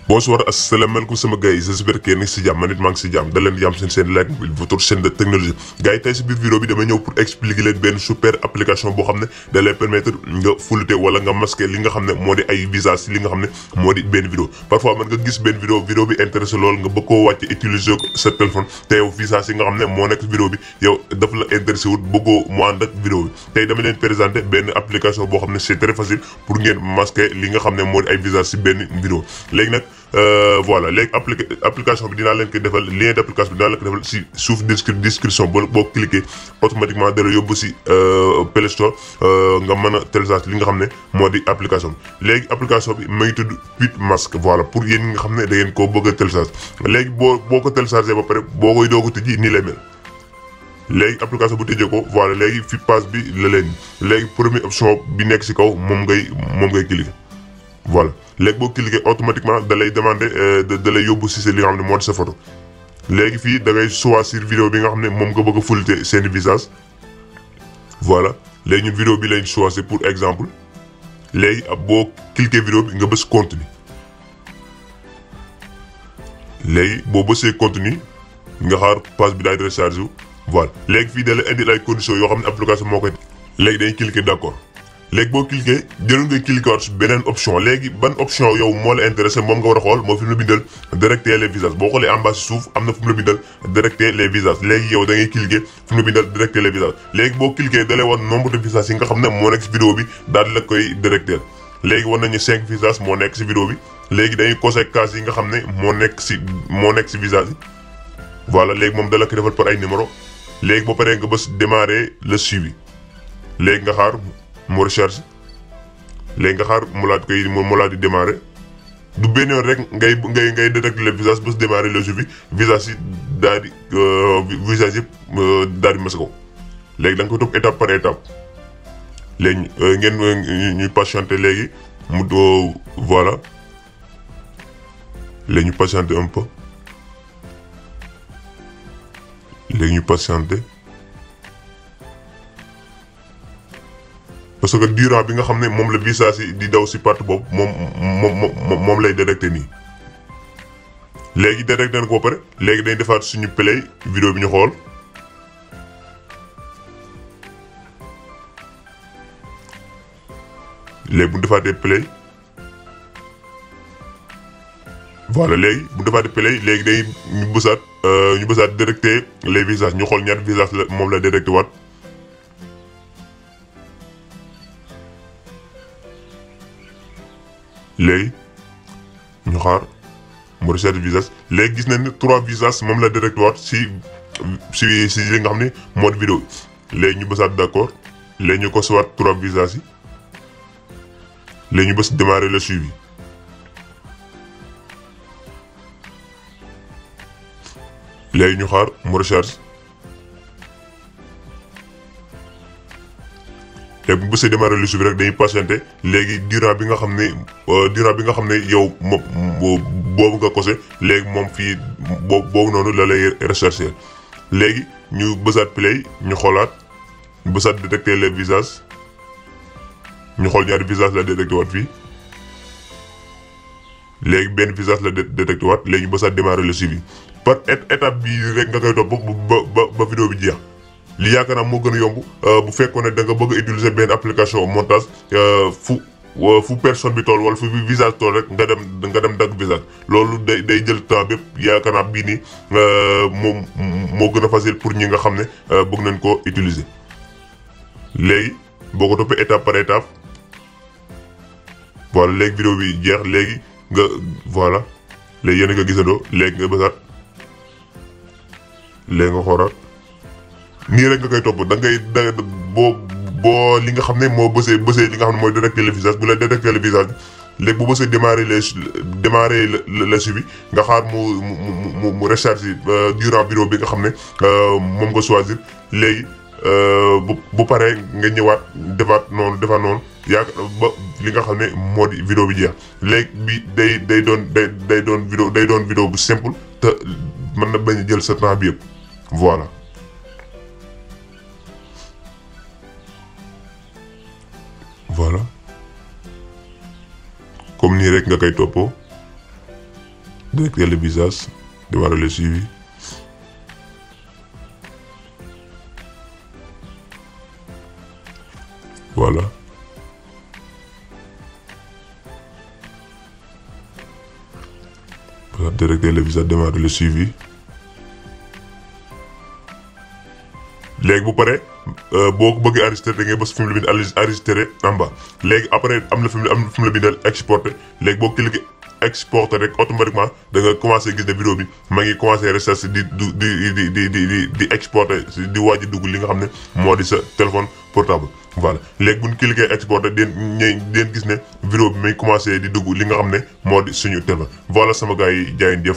Bonsoir, asalaamaaleykum sama gars yi j'espère que yéen a ngi si jàmm man it maa ngi si jàmm da leen jàmm seen Like Mobile votre chaîne de technologie gars yi tey si biir vidéo bi damay ñëw pour expliquer leen benn super application boo xam ne da lay permettre nga flouter wala nga masquer li nga xam ne moo di ay visage si li nga xam ne moo di benn vidéo parfois mën nga gis benn vidéo bi intéressé lool nga bëgg koo wàcce utiliser ko sa téléphone te yow visage yi nga xam ne moo nekk vidéo bi yow daf la intéressé wut bëggoo mu ànd ak vidéo bi tey dama leen présenter benn application boo xam ne c'est très facile pour ngeen masquer li nga xam ne moo di ay visage si benn vidéo léegi nag voilà léegi application bi dinaa leen ko defal lien d'application bi dinaa leen ko defal si suuf description boo cliquer automatiquement dala yóbbu si Play Store nga mën a télécharger li nga xam ne moo di application bi léegi application bi may tudd Quick Mask voilà pour yéen ñi nga xam ne da ngeen koo bëgg a télécharger léegi boo ko télécharger ba pare boo koy doog a tijji nii lay mel léegi application bu tëjee ko voilà léegi fi page bi la leen léegi première option bi nekk si kaw moom ngay cliquer voilà léegi boo cliquer automatiquement da lay demander da lay yóbbu si li nga xam ne moo di sa photo léegi fii da ngay choisir vidéo bi nga xam ne moom nga bëgg a flouter seeni visage voilà léegi ñun vidéo bi lañ choisir pour exemple léegi boo cliquer vidéo bi nga bës continue léegi boo bësee continue nga xaar page bi daal di recharger wu voilà léegi fii da lay indil ay conditions yoo xam ne application moo koy léegi dañuy cliquer d'accord. léegi boo cliquer jël nga cliquer waat beneen option léegi ban option yow moo la intéressé moom nga war a xool moo fi mu la bindal directer les visages boo xoolee en bas si suuf am na fu mu la bindal directer les visages léegi yow da ngay cliquer fu mu la bindal directer les visages léegi boo cliquer da lay wan nombre de visages yi nga xam ne moo nekk si vidéo bi daal di la koy directer léegi war nañu 5 visages moo nekk si vidéo bi léegi dañuy cocher case yi nga xam ne moo nekk si visage yi voilà léegi moom da la ko defal par ay numéro léegi ba pare nga bës démarrer le suivi léegi nga xaar mu recherche léegi nga xaar mu laa di démarrer du benn yoon rek ngay détecter le visage ba démarrer le suivi visage yi daal di visage yëpp daal di mas ko léegi da nga ko topp étape par étape léegi ñuy patienter léegi mu voilà léegi ñu patienter un peu léegi ñu patienter. parce que durant bi nga xam ne moom la visage yi di daw si partie boobu moom lay détecté nii léegi détecté na ko ba pare léegi dañ defaat suñu play vidéo bi ñu xool léegi bu ñu defaatee play voilà léegi bu ñu defaatee play léegi day ñu bësaat détecté les visages ñu xool ñaata visage la moom la détecté waat. léegi ñu xaar mu recherche visage léegi gis nañ ne 3 visages moom la détecté waat si li nga xam ne moo di vidéo léegi ñu bësaat d'accord léegi ñu ko siwaat 3 visages yi léegi ñu bës démarrer le suivi léegi ñu xaar mu recherche léegi bu bësee démarrer le suivi rek dañuy patienter léegi durant bi nga xam ne yow boobu nga kose léegi moom fii boobu noonu la lay rechercher léegi ñu bësaat play ñu xoolaat ñu bësaat détecter les visages ñu xool ñaari visage la détecté waat fii léegi benn visage la détecté waat léegi ñu bësaat démarrer le suivi par étape bi rek nga koy topp ba vidéo bi jeex. li yaakaar naa moo gën a yomb bu fekkoon ne da nga bëgg a utiliser benn application montage fu personne bi tool wala fu visage tool rek nga dem dagg visage loolu day jël temps bépp yaakaar naa bii nii moom moo gën a facile pour ñi nga xam ne bëgg nañ koo utiliser. léegi boo ko toppee étape par étape voilà léegi vidéo bi jeex léegi nga voilà léegi yéen a nga gisandoo léegi nga bësaat léegi nga xoolaat. nii rek nga koy topp da ngay boo li nga xam ne moo bësee li nga xam ne mooy détecter le visage bu la détecter le visage léegi bu bësee démarrer le suivi nga xaar mu recharger durant vidéo bi nga xam ne moom nga choisir léegi bu paree nga ñëwaat defaat noonu ba li nga xam ne moo di vidéo bi jeex léegi bi day doon vidéo bu simple te mën na bañ a jël sa temps bi yëpp voilà. voilà comme nii rek nga koy toppoo Détecter le visage, démarrer le suivi. Voilà. Détecter le visage, démarrer le suivi. léegi bu paree boo ko bëggee enregistré da ngay bës fi mu la bind enregistré en bas léegi après am na fi mu la bindal exporté léegi boo cliqué exporté rek automatiquement da nga commencé gis ne vidéo bi ma ngi commencé recherche di exporté di waaj a dugg li nga xam ne moo di sa téléphone portable. voilà léegi bu ñu cliqué exporté den gis ne vidéo bi may commencé di dugg li nga xam ne moo di suñu téléphone voilà sama gars yi jaayin jëf.